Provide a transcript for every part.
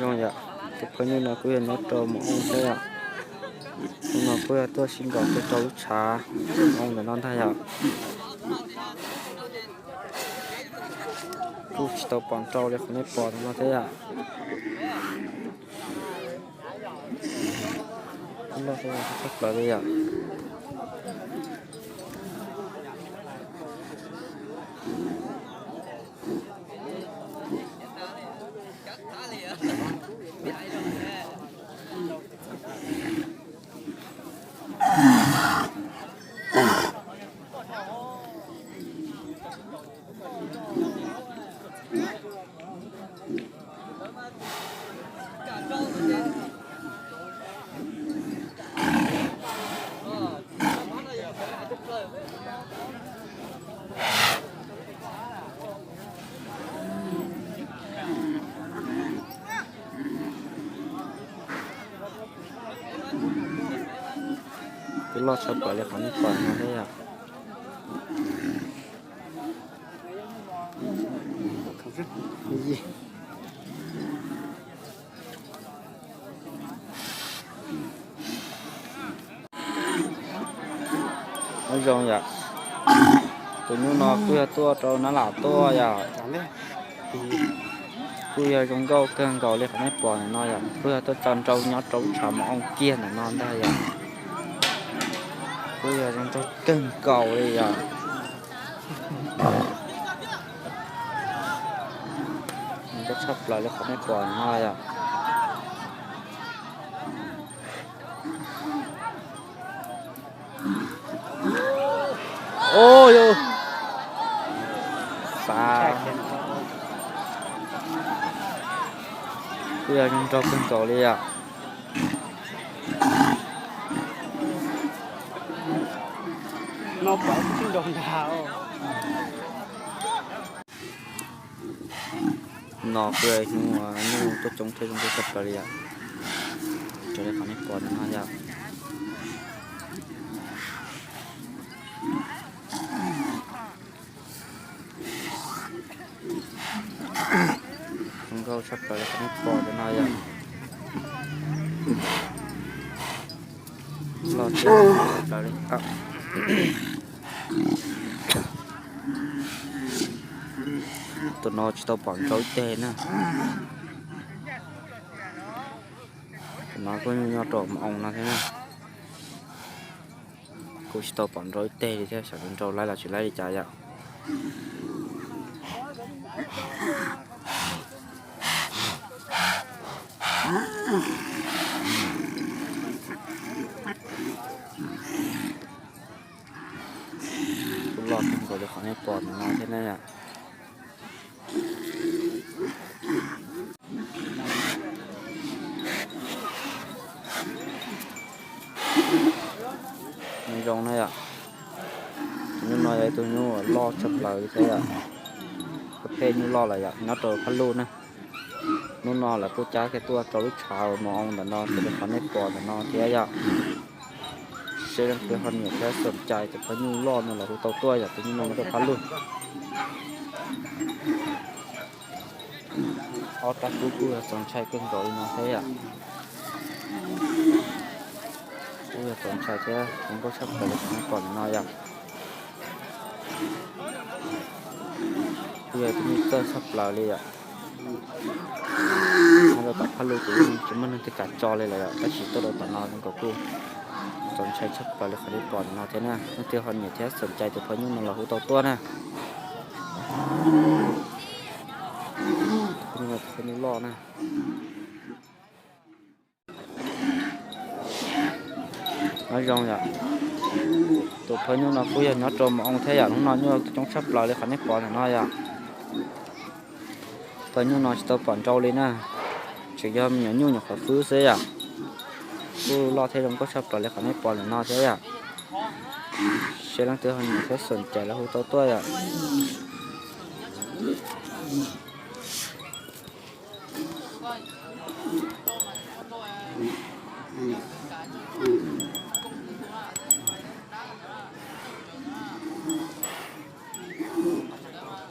Zoo yom, tus phooj ywg no kuj yog nyob rau Mus Oo thiab yom. Hnub no kuj yog tuaj sib nkaum kiag rau lub tshav Mus Oo ntawm no ntag yom. Kuj tsis tau pom nrau li qhov nej pom ntawm no thiab yom. Loj tshaj plaws li yom. Kuj loj tshaj plaws li qhov nej pom no thiab yom. Nyob zoo yom, tus nyuj no kuj yog tuaj rau Nab Lam tuaj yom. Kuj yog zoo nkauj kawg nkaus li qhov nej pom ntawm no yom, kuj yog tuaj tso nrau nyob rau lub tshav Mus Oo kiag ntawm no ntag yom. Kuj yog zoo nkauj kawg nkaus li yom. Zoo nkauj tshaj plaws li qhov nej pom ntawm no yom. Xav, kuj yog zoo nraug kawg nkaus li yom. No kuj yog ib hnub nyuj tuaj coob thiab zoo nkauj tshaj plaws li yom. Raws li qhov nej pom ntawm no yom. Zoo nkauj tshaj plaws li qhov nej pom ntawm no yom. Loj tshaj plaws li. Tus no tsis tau pom nrau ib teg na. Tus no kuj nyob rau Mus Oo no thiab na. Kuj tsis tau pom nrau ib teg li thiab, xyov nrau laib los tsis laib li cas yom. Kuj loj kawg nkaus li qhov nej pom ntawm no thiab na yom. Zoo na yom. Tus nyuj no yog ib tug nyuj loj tshaj plaws li thiab yom. Peb nyuj loj lawm yom, nyob rau Phaj Luj na. Hnub no lawv kuj cab kiag tuaj rau lub tshav Mus Oo ntawm no, raws li qhov nej pom ntawm no thiab yom. Seb leej twg ho nyiam thiab xom cai tus phooj nyuj loj no los hu tau tuaj yom, tus nyuj no nyob rau Phaj Luj. Ob rab kub kuj yog txaus ntshai kawg nkaus li no thiab yom. Kuj yog txaus ntshai thiab zoo nkauj tshaj plaws li qhov nej pom ntawm no yom. Kuj yog tus nyuj txawj tshaj plaws li yom. Nyob rau tom Phaj Luj ces tsis muaj neeg twg kam tso li lawm yom, tab sis tuaj rau tom no zoo nkaus kuj txaus ntshai tshaj plaws li qhov nej pom ntawm no thiab na. Leej twg ho nyiam thiab xom cai tus phooj nyuj no los hu tau tuaj na. Tus phooj nyuj no tus phooj nyuj loj na. Nyob zoo yom. Tus phooj nyuj no kuj yog nyob rau Mus Oo thiab yom, hnub no nyuj coob tshaj plaws li qhov nej pom ntawm no yom. Phooj nyuj no tsis tau pom nrau li na, tseem yog me nyuam nyuj nyuam qhuav fwb xwb yom. Kuj loj thiab zoo nkauj tshaj plaws li qhov nej pom ntawm no thiab yom. Seb leej twg ho nyiam thiab xom cai los hu tau tuaj yom.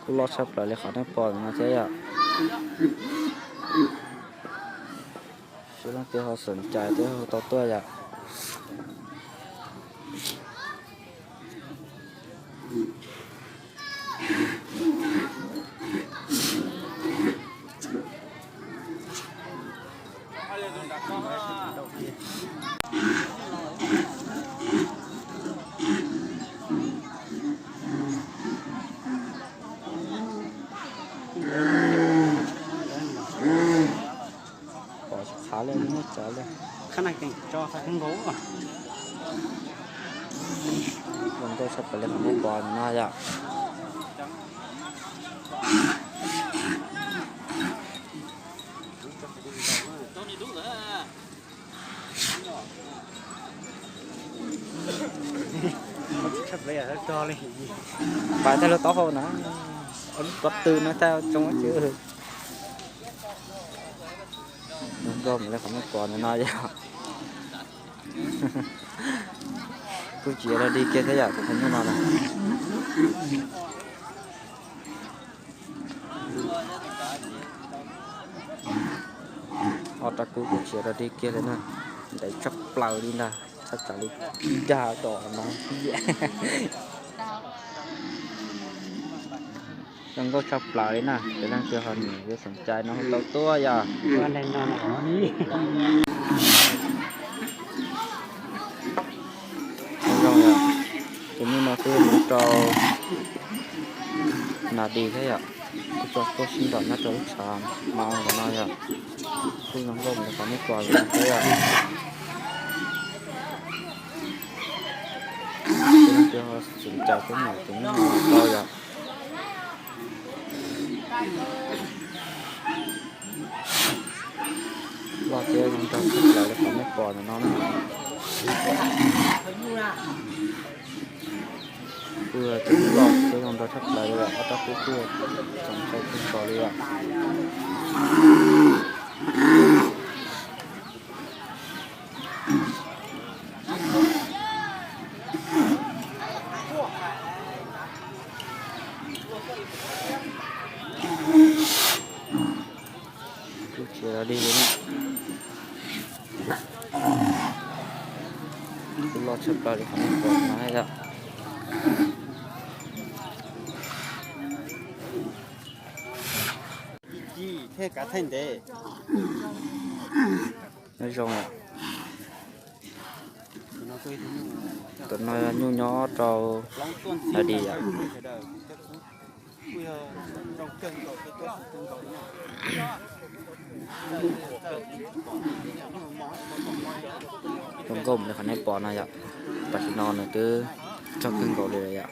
Kuj loj tshaj plaws li qhov nej pom ntawm no thiab yom. Leej twg ho xom cai thiab hu tau tuaj yom. Pom tsis txhav li, muab tso li. Zoo nkauj tshaj plaws li qhov nej pom no yom. Pais tag lub taub hau na, lub pob tw no tag tsoo tsi. Zoo nkauj li qhov nej pom no yom. Kuj tsis yog dog dig kiag thiab yom, tus nyuj no na. Ob rab kub kuj tsis yog dog dig kiag li na, ntev tshaj plaws li ntag, thaj tsam li dag tom no. Zoo nkauj tshaj plaws li na, ces leej twg ho nyiam yuav xom cai no hu tau tuaj yom. Zoo yom, tus nyuj no twb muab rau nas dis thiab yom, kuj tso tuaj sib nraum nyob rau lub tshav mos ntawm no yom. Kuj zoo nkauj li qhov nej pom ntawm no thiab yom. Ces leej twg ho xom cai thiab nyiam tus nyuj no tau yom. Loj thiab zoo nraug tshaj plaws li qhov nej pom ntawm no na. Kuj yog tus loj thiab zoo nraug tshaj plaws li, ob rab kub kuj txaus ntshai kawg nkaus li yom. Kuj tsis yog dog dig li na. Kuj loj tshaj plaws li qhov nej pom no yom. Nyob zoo yom. Tus no yog nyuj nyob rau nas dis yom. Zoo nkauj li qhov nej pom no yom. Tam sim no nws twb rog kawg nkaus li lawm yom.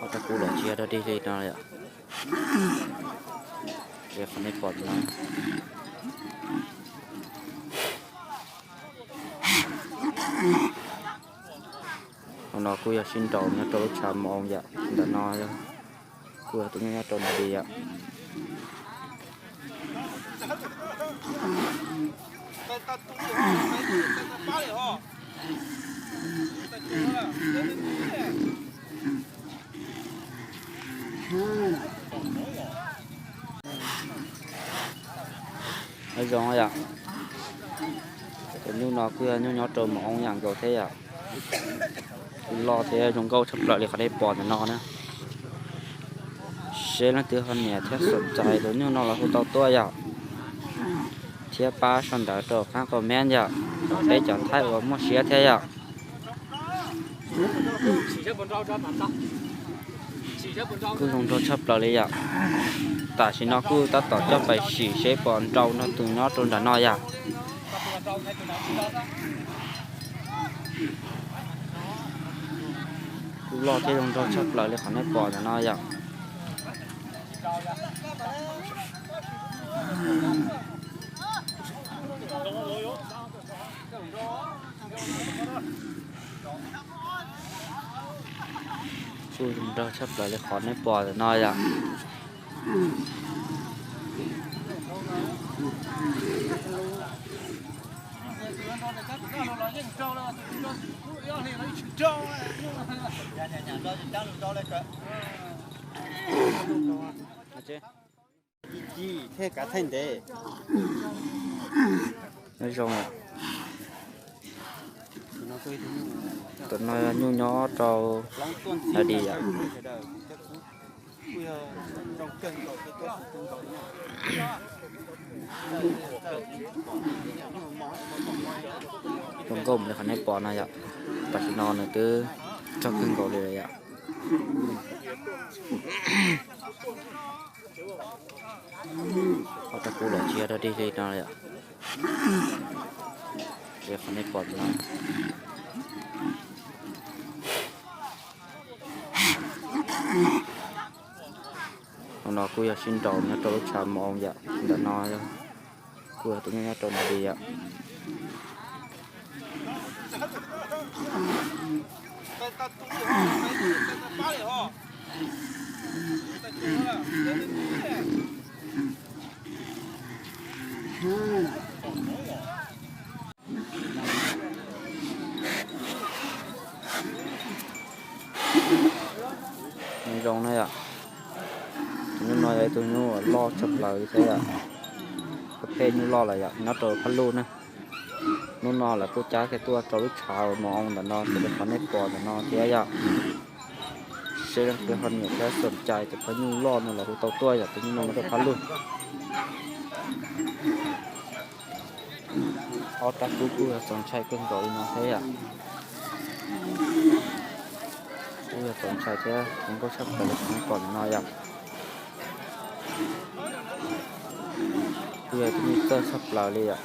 Ob rab kub los tsis yog dog dig li no yom. Li qhov nej pom no. Hauv no kuj yog sib nraus nyob rau lub tshav mos oo yom. Ntawm no kuj yog tus nyuj nyob rau nas dis yom. Nyob zoo yom. Tus nyuj no kuj yog nyuj nyob rau mos oo yam nkaus thiab yom. Kuj loj thiab zoo nkauj tshaj plaws li qhov nej pom ntawm no na. Seb leej twg ho nyiam thiab xom cai tus nyuj no los hu tau tuaj yom. Thiab pab sau ntawv rau qab comment yom, peb cov Thaib uas muaj siab thiab yom. Kuj zoo nraug tshaj plaws li yom. Tam sim no kuj tab tom coj pais sim seb puas nrau nrog tus nyob rau nram no yom. Kuj loj thiab zoo nraug tshaj plaws li qhov nej pom ntawm no yom. Kuj zoo nraug tshaj plaws li qhov nej pom ntawm no yom. Nyob zoo, tam no yog nyuj nyob rau Nadi yom. Zoo nkauj li qhov nej pom no yom. Tam sim no nws twb tsawg kawg nkaus li lawm yom. Ob rab kub los tsis yog dog dig li no yom. Qhov nej pom no, tus no kuj yog sib nraus nyob rau lub tshav mos oo yom. Ntawm no kuj yog tus nyuj nyob rau Nadi yom. Nyob zoo na yom. Tus nyuj no yog ib tug nyuj loj tshaj plaws li thiab yom. Peb nyuj loj lawm yom, nyob rau phab luj na. Hnub no lawv kuj cab kiag tuaj rau lub tshav mos oo ntawm no, raws li qhov nej pom ntawm no thiab yom. Seb leej twg ho nyiam thiab xom cai tus phooj nyuj loj no los hu tau tuaj yom, tus nyuj no nyob rau phab luj. Ob rab kub kuj yog txaus ntshai kawg nkaus li no thiab yom. Kuj yog txaus ntshai thiab zoo nkauj tshaj plaws li qhov nej pom ntawm no yom. Kuj yog tus nyuj txawj tshaj plaws li yom.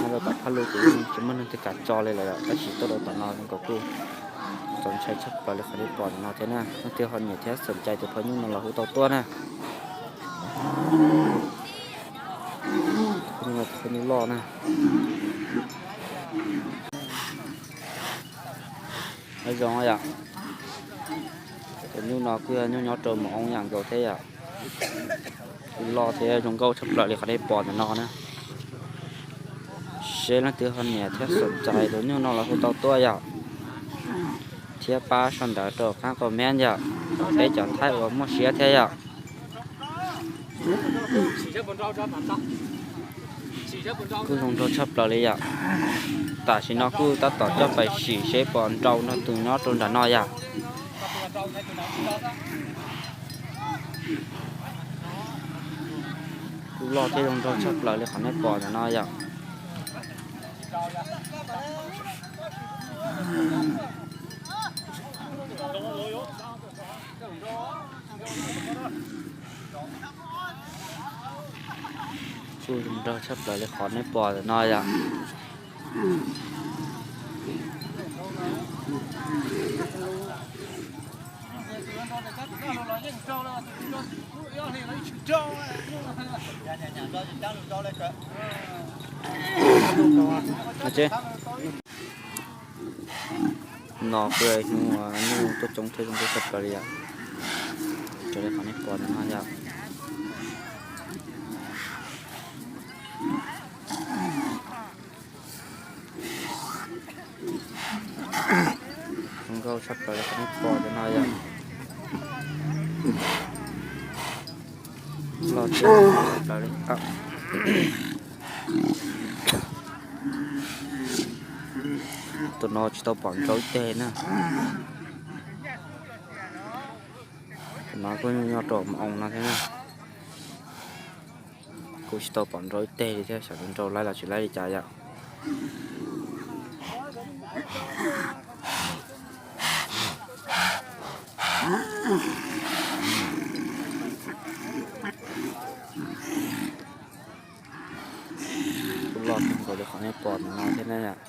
Nyob rau tom phab luj ces tsis muaj neeg twg kam tso li lawm yom, tab sis tuaj rau tom no zoo nkaus kuj txaus ntshai tshaj plaws li qhov nej pom ntawm no thiab na. Leej twg ho nyiam thiab xom cai tus phooj nyuj no los hu tau tuaj na. Tus phooj nyuj loj na. Nyob zoo yom. Tus nyuj no kuj yog nyuj nyob rau mos oo yam nkaus thiab yom. Kuj loj thiab zoo nkauj tshaj plaws li qhov nej pom ntawm no na. Seb leej twg ho nyiam thiab xom cai tus nyuj no los hu tau tuaj yom. Thiab pab sau ntawv rau qab comment yom, peb cov Thaib uas muaj siab thiab yom. Kuj zoo nraug tshaj plaws li yom. Tam sim no kuj tab tom coj pais sim seb puas nrau nrog tus nyob rau nram no yom. Kuj loj thiab zoo nraug tshaj plaws li qhov nej pom ntawm no yom. Kuj zoo nraug tshaj plaws li qhov nej pom ntawm no yom. No kuj yog ib hnub nyuj tuaj coob thiab zoo nkauj tshaj plaws li yom. Raws li qhov nej pom ntawm no yom. Zoo nkauj tshaj plaws li qhov nej pom ntawm no yom. Loj thiab tshaj plaws li. Tus no tsis tau pom nrau ib teg na. Tus no kuj nyob rau mos oo no thiab na. Kuj tsis tau pom nrau ib teg li thiab, xyov nrau laib los tsis laib li cas yom. Kuj loj kawg nkaus li qhov nej pom ntawm no thiab na yom.